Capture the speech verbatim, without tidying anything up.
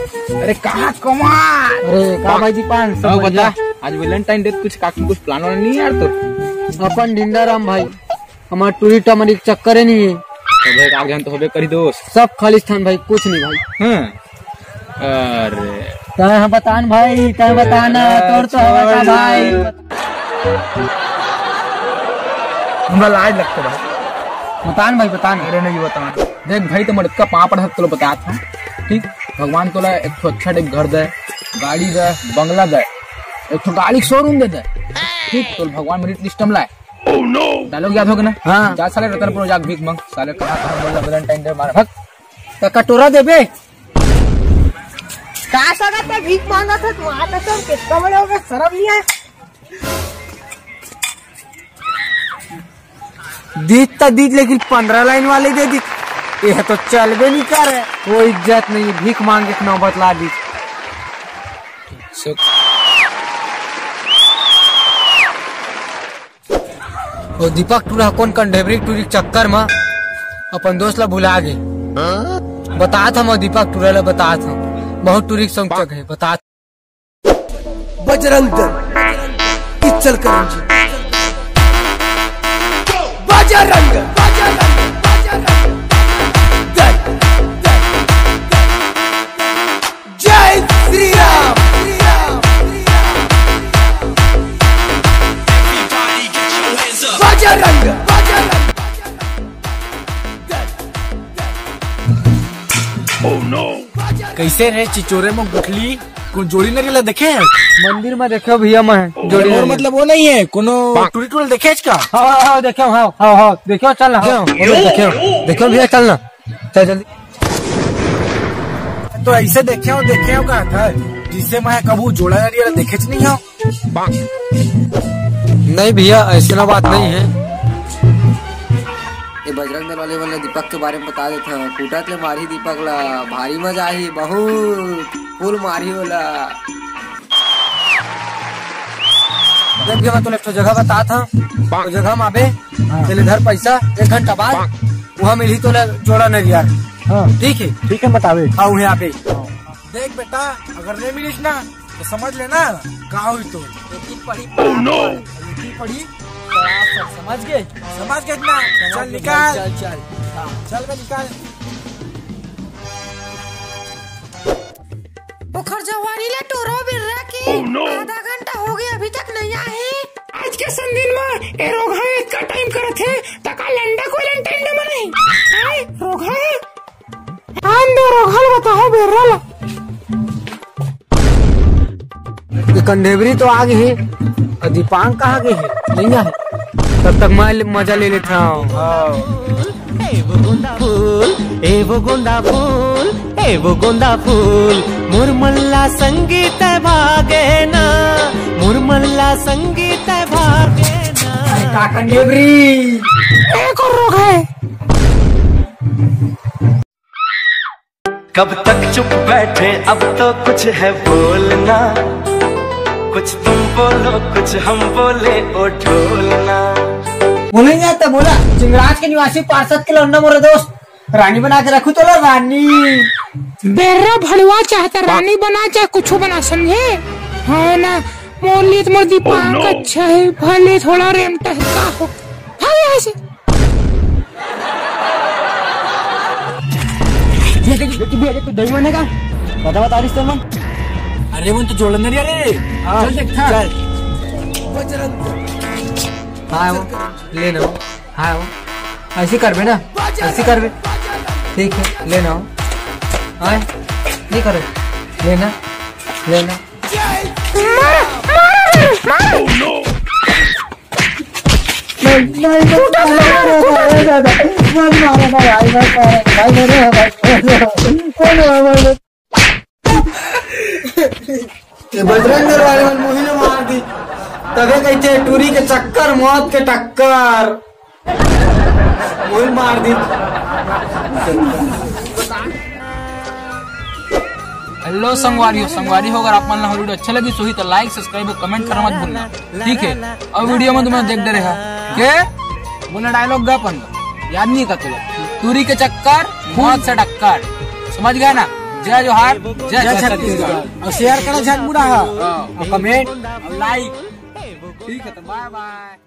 अरे कहाँ कमाल। अरे का भाई जी, पाँच सौ अउ बढ़िया। बता, आज वैलेंटाइन डे, कुछ काकी कुछ प्लान वाला नहीं है यार तो? अपन ढिंडा राम भाई, हमार टूरी टमरी के चक्कर ही नहीं है। तो देख, आगे हम तो होबे करी दोस्त। सब खालिस्तान भाई, कुछ नहीं भाई। हाँ। अरे। तैं ह बतान भाई, तैं बताना, अरे, तोर तो हवा का छोड़। भाई। हमरा लाज लगता भाई। बतान भाई, बतान। अरे नहीं बतान। देख भाई, तो मटका पापड़ हक तोला बतात हूँ। ठीक, भगवान तोला एक ठो अच्छा टाइप घर दे, गाड़ी दे, बंगला दे, एक ठो गाड़ी शोरूम दे दे। ठीक, तो भगवान मेरिट लिस्ट में लाए। डायलॉग याद होगा ना? हाँ। जा साले रतनपुर जाके भीख मांग। साले कहाँ कहाँ बोल रहा वैलेंटाइन डे मारा भग। तो कटोरा देबे। का साला तैं भीख मांगत हस? मार तो सब कितना बड़े हो गए, शर्म नहीं आए। दीत त दीत, लेकिन पंद्रह लाइन वाले दे दीत। यह तो चलबे नहीं करे। कोई इज्जत नहीं, भीख मांगे के नौबत ला दीत। ओ दीपक टूरा कोन कंढेबरी टूरी के चक्कर मा अपन दोस्त ला भुला गे। बतात हम दीपक टूरा ला, बतात हम बहुत टूरी के संग चक है, बतात। बजरंग दल, इचल करंजी। बजरंग, बजरंग, बजरंग दल, दल, दल। जय श्री राम। बजरंग, बजरंग, बजरंग। कैसे रे चिचोरे में गुठली, कोई जोड़ी नरियल देखे है? मंदिर में देखे भैया मैं जोड़ी नरियल। मतलब वो नहीं है, कोनो टूरी टूरी देखे का? हाँ, हाँ, हाँ, देखे, हाँ, हाँ, हाँ, देखे, चल ना, हाँ। देखे, देखे, देखे भैया, चल ना। चल जल्दी। तो ऐसे देखे हो, देखे हो कहा था, जिससे मैं कबू जोड़ा नरियल देखे नहीं हो। नहीं भैया, ऐसा बात नहीं है। ये बजरंग दल वाले वाला दीपक के बारे में बता देता हूँ। कूटत ले मारही दीपक ला, भारी मजा आही, बहुत फुल मारही ओला। देख भैया, मैं तोला एक ठो जगह बता था, वो जगह में आबे, हाँ। चले धर पैसा, एक घंटा बाद वहाँ मिलही तोला जोड़ा नरियल। हाँ। ठीक है? ठीक है, बतावे। हाँ, वहीं आबे। देख बेटा, अगर नहीं मिलिस ना, तो समझ लेना, का होई तो। एती पड़ी। Oh, no! एती पड़ी, तो आप सब समझ गए? समझ गए ना? समझ चल गए, निकाल। चल, चल। हाँ। चल बे, निकाल। ओखर जवानी ले टोरो बेर्रा के। Oh, no! आधा घंटा हो गए, अभी तक नहीं आए। आज के संदिन में ए रोगहा इतना टाइम करत है, तका लंडा को वैलेंटाइन डे मनाई। आए, रोगहा? आन दे रोगहा ल बताओ बेर्रा ला। ये कंढेबरी तो आ गई है, और दीपांक कहाँ गए हैं? नहीं आए। तब तक मैं ले-, मजा ले लेता हूँ। ए वो गोंदा फूल, ए वो गोंदा फूल, ए वो गोंदा फूल, मुरमल्ला संगीत भागे ना, मुरमल्ला संगीत भागे ना। अरे का कंढेबरी? एक और रोग है। कब तक चुप बैठे, अब तो कुछ है बोलना। कुछ तुम बोलो, कुछ हम बोले, ओ ढोलना। बोले नहीं आता, बोला। चिंगराज के निवासी पार्षद के लौंडा मोरे दोस्त, रानी बना के रखू तोला, रानी। बेर्रा भड़वा चाहता, रानी बना चाहे कुछ बना, समझे? हाँ ना, मोर लिए तो मोर दीपांक अच्छा है, भले थोड़ा रेमटा है, का हो? भाग यहाँ से। ये देख, ये देख, ये देख, दही बनेगा। पता बता रिश्ते मन। अरे मन तो जोड़न नहीं, अरे। हाँ, चल देख, हाँ। चल। हाँ, वो, ले लो। हाँ, वो। ऐसे करबे ना, ऐसे करबे। ठीक है, ले ना। हाँ, नहीं करे। लेना, लेना। मारो, मारो, मारो। नहीं, नहीं, नहीं, टूटा, नहीं, टूटा। नहीं, नहीं, नहीं, मत मारो ना भाई, मत मारो, भाई, मेरे भाई, कौन है भाई? ये बजरंग दल वाले मन मुही ने मार दी, तबे कहते हैं टूरी के चक्कर मौत के टक्कर। मुही मार दी। हेलो संगवारी हो, संगवारी हो, अगर आप मन ला हमर वीडियो अच्छा लगी, सोही तो लाइक, सब्सक्राइब और कमेंट करना मत भूलना, ठीक है? और वीडियो में तुम्हें देख डरे हा के बोला डायलॉग गा अपन याद नहीं का तुला, टूरी के चक्कर मौत से टक्कर, समझ गया ना? जय जोहार, जय जय छत्तीसगढ़। छत्तीसगढ़। और शेयर करो झन बुरा है। हाँ। और कमेंट। और लाइक। ठीक है, तो बाय बाय।